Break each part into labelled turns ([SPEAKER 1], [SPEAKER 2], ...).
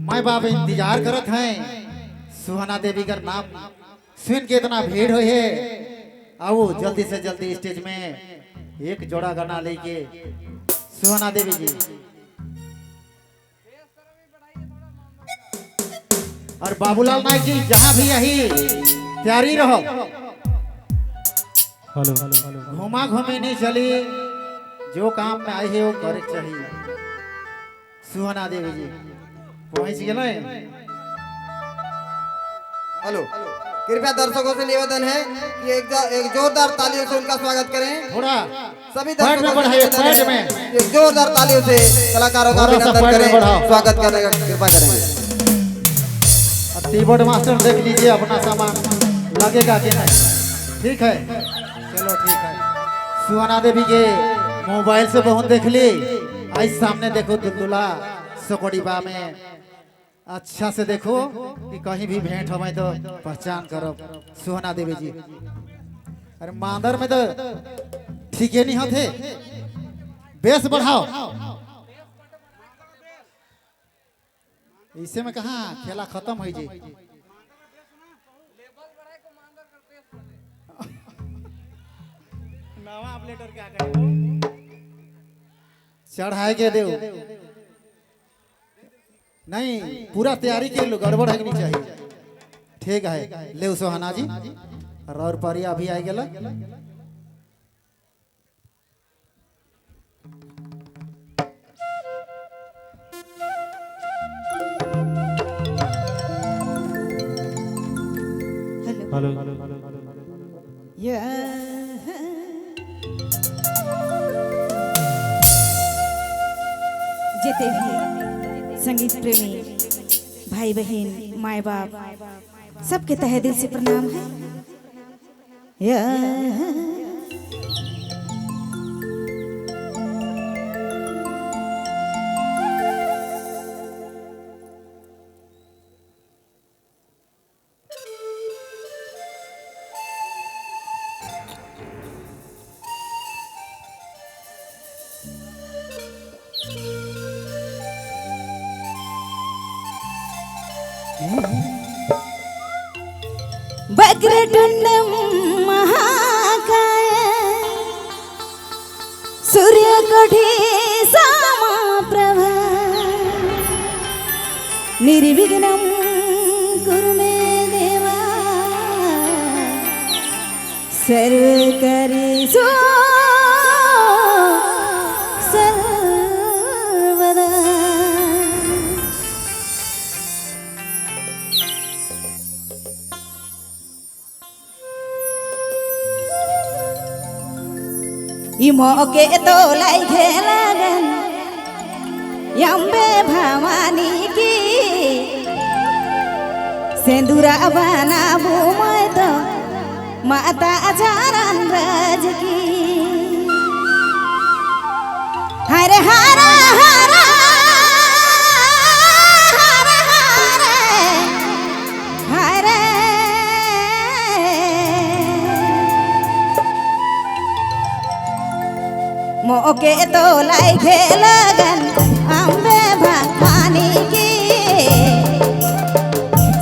[SPEAKER 1] माई बाप इंतजार करत हैं सुहाना देवी का नाम सुन के इतना भीड़ हुई है। आओ जल्दी से जल्दी स्टेज में एक जोड़ा गाना लेके सुहाना देवी जी। और बाबूलाल नायक जी जहां भी यही तैयारी रहो।
[SPEAKER 2] हेलो
[SPEAKER 1] घुमा घूमी नहीं चली, जो काम में आई है वो करे चाहिए। सुहाना देवी जी पहुंच गए।
[SPEAKER 3] हेलो, कृपया दर्शकों से निवेदन है कि एक जोरदार तालियों से उनका स्वागत करें।
[SPEAKER 1] थोड़ा
[SPEAKER 3] सभी
[SPEAKER 1] पैर में
[SPEAKER 3] दर्शकों से
[SPEAKER 1] बढ़ाइए,
[SPEAKER 3] निवेदन
[SPEAKER 1] पैर
[SPEAKER 3] है
[SPEAKER 1] में।
[SPEAKER 3] कि एक जोरदार तालियों से कलाकारों का
[SPEAKER 1] थोड़ा सा
[SPEAKER 3] अभिनंदन
[SPEAKER 1] पैर में
[SPEAKER 3] करें,
[SPEAKER 1] बढ़ाओ।
[SPEAKER 3] स्वागत करने का कृपा करेंगे।
[SPEAKER 1] अब कीबोर्ड मास्टर देख लीजिए अपना सामान लगेगा कि नहीं। ठीक है, चलो ठीक है। सुहाना देवी के मोबाइल से बहुत देख ली, आज सामने देखो दुलदुला सकड़ीबा में अच्छा से देखो कि कहीं भी भेंट हो तो पहचान करो सुहाना देवी जी। अरे मांदर में तो ठीक है नहीं होते, बेस बढ़ाओ। इसे में कहा खेला खत्म हो जी। चढ़ाए के देव नहीं, पूरा तैयारी के लो, गड़बड़ है कि नहीं चाहिए। ठीक है ले सोहाना जी और परिया भी आ गया।
[SPEAKER 4] हेलो
[SPEAKER 2] हेलो
[SPEAKER 4] जेते भी संगीत प्रेमी भाई बहन माए बाप सबके तहे दिल से प्रणाम है। वक्रतुंडम महाकाय सूर्यकोटि समप्रभा निर्विघ्नं कुरु मे देवा सर्वकार्येषु सर्वदा। इमोके तो लाई खेलागन यम्बे भवानी की सेंदूरा बनाबू मैं तो माता जारन राज की। हरे हरा हरा हरे हरे हरे मोके तो लाई खेलगन अम्बे भवानी की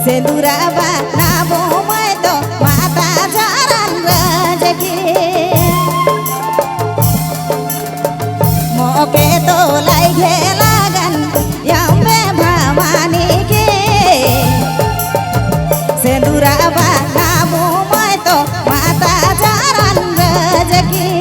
[SPEAKER 4] सिंदूरा बनाबो मैं तो माता जारन राज की। मोके तो लाई खेलगन अम्बे भवानी की सिंदूरा बनाबो मैं तो माता जारन राज की।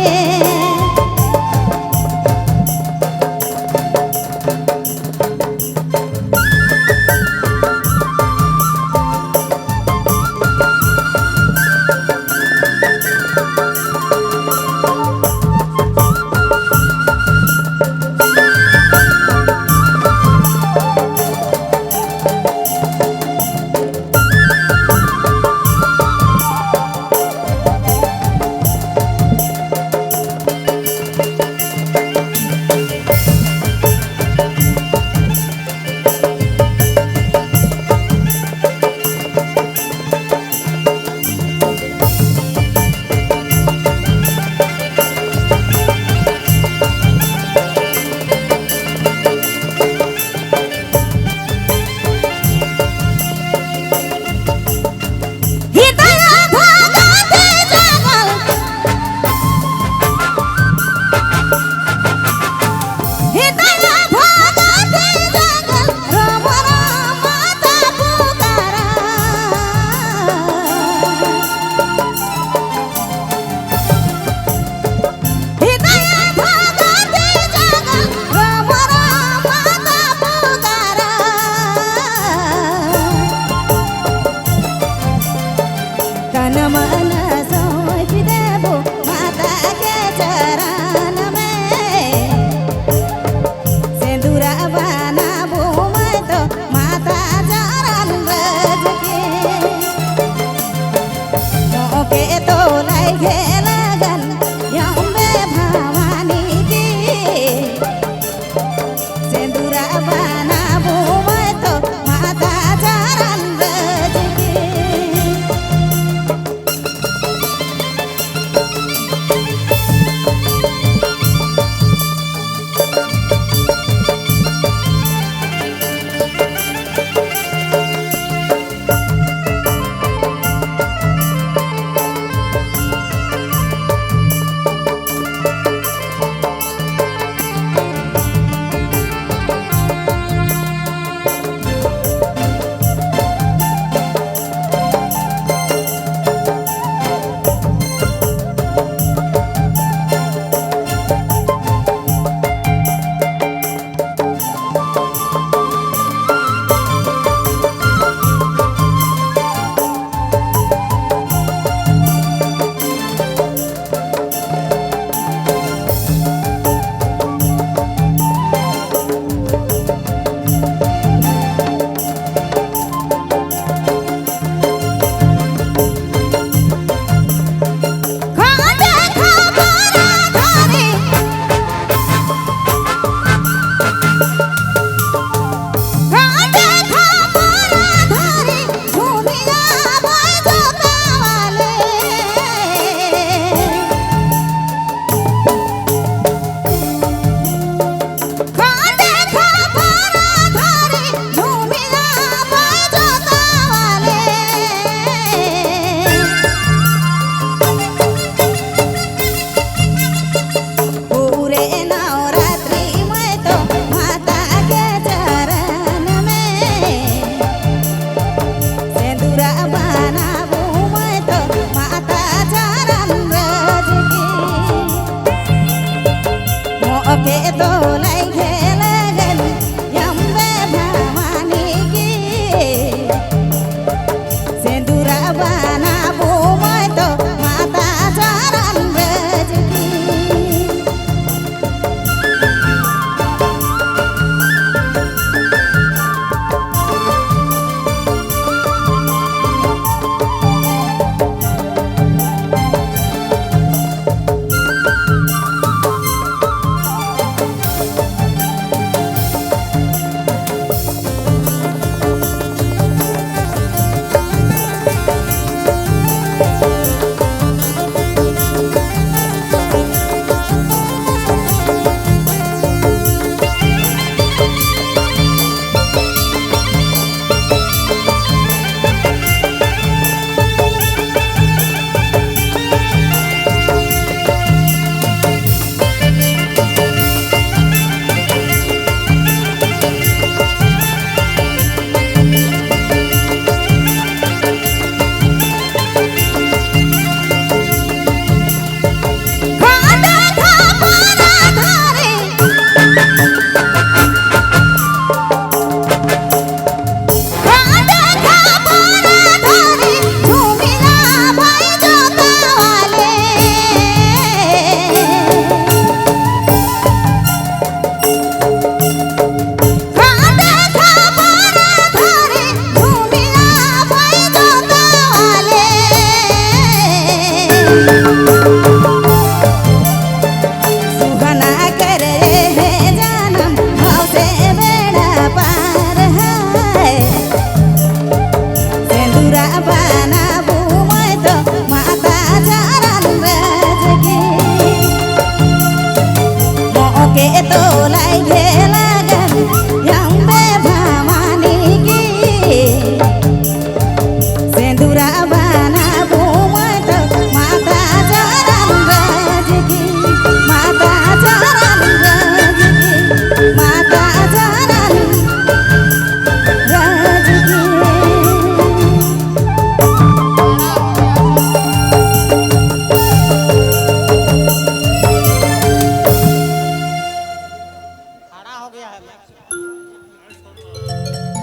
[SPEAKER 4] है।